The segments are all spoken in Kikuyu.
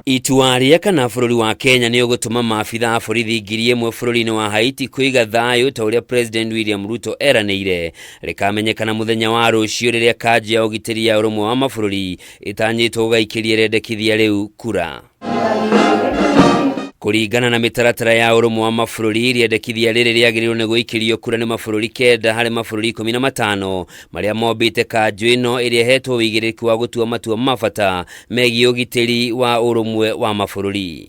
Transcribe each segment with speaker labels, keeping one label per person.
Speaker 1: Itua rĩa kana bũrũri wa Kenya nĩ ũgũtũma maabitha a borithi 1,000 bũrũri-inĩ wa Haiti kũiga thayũ ta ũrĩa President William Ruto eranĩire rĩkamenyekana mũthenya wa rũciũ rĩrĩa kanjũ ya ũgitĩri ya ũrũmwe wa mabũrũri ĩtanyĩtwo gũgaikĩria rĩendekithia rĩu kura. Kũringana na mĩtaratara ya ũrũmwe wa mabũrũri, rĩendekithia rĩrĩ rĩagĩrĩirwo nĩ gũikĩrio kura nĩ mabũrũri 9 harĩ mabũrũri 15 marĩa mombĩte kanjũ ĩno ĩrĩa ĩhetwo ũigĩrĩrĩki wa gũtua matua ma bata megiĩ ũgitĩri wa ũrũmwe wa mabũrũri.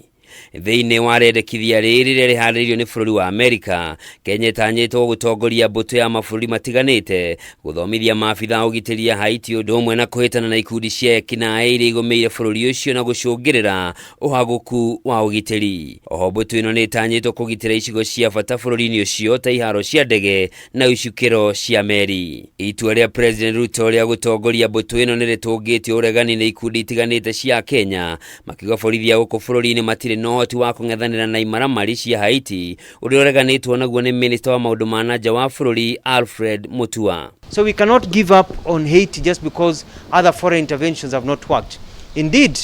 Speaker 1: Thĩinĩ wa rĩendekithia rĩrĩ rĩrĩa rĩharĩrĩirio nĩ bũrũri wa Amerika, Kenya ĩtanyĩtwo gũtongoria mbũtũ ya mabũrũri matiganĩte gũthomithia maabitha a ũgitĩri a Haiti ũndũ ũmwe na kũhĩtana na ikundi cia ekinaĩ iria igũmĩire bũrũri ũcio na gũcũngĩrĩra ũhagũku wa ũgitĩri. Oho mbũtũ ĩno nĩ ĩtanyĩtwo kũgitĩra icigo cia bata bũrũri-inĩ ũcio ta iharo cia ndege na icukĩro cia meri. Itua rĩa President Ruto rĩa gũtongoria mbũtũ ĩno nĩ rĩtũngĩtio ũregani nĩ ikundi itiganĩte cia Kenya makiuga borithi a gũkũ bũrũri-inĩ matirĩ na ũhoti wa kũng'ethanĩra na imaramari cia Haiti ũrĩa ũreganĩtwo naguo nĩ minista wa maũndũ ma na nja wa bũrũri Alfred Mutua.
Speaker 2: So we cannot give up on Haiti just because other foreign interventions have not worked. Indeed,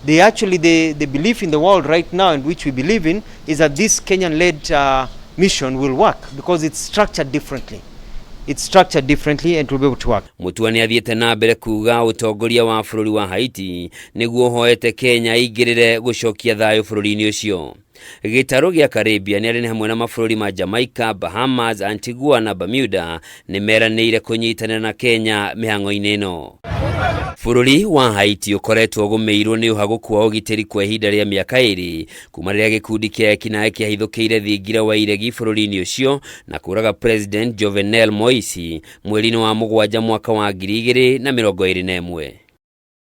Speaker 2: they actually the belief in the world right now, and which we believe in, is that this Kenyan-led mission will work because it's structured differently. It's structured differently and will be able to work.
Speaker 1: Mutua nĩ athiĩte na mbere kuga ũtongoria wa bũrũri wa Haiti nĩguo ũhoete Kenya ĩingĩrĩre gũcokia thayũ bũrũri-inĩ ũcio. Gĩtarũ gĩa Caribbean arĩa nĩ hamwe na mabũrũri ma Jamaica, Bahamas, Antigua na Bermuda nĩ meranĩire kũnyitanĩra na Kenya mĩhang'o-inĩ ĩno. Bũrũri wa Haiti ũkoretwo ũgũmĩirwo nĩ ũhagũku wa ũgitĩri kwa ihinda rĩa mĩaka 2 kuma rĩrĩa gĩkundi kĩa ekinaĩ kĩahithũkĩire thingira wa iregi bũrũri-inĩ ũcio na kũraga President Jovenel Moise mweri-inĩ wa 7 mwaka wa 2021.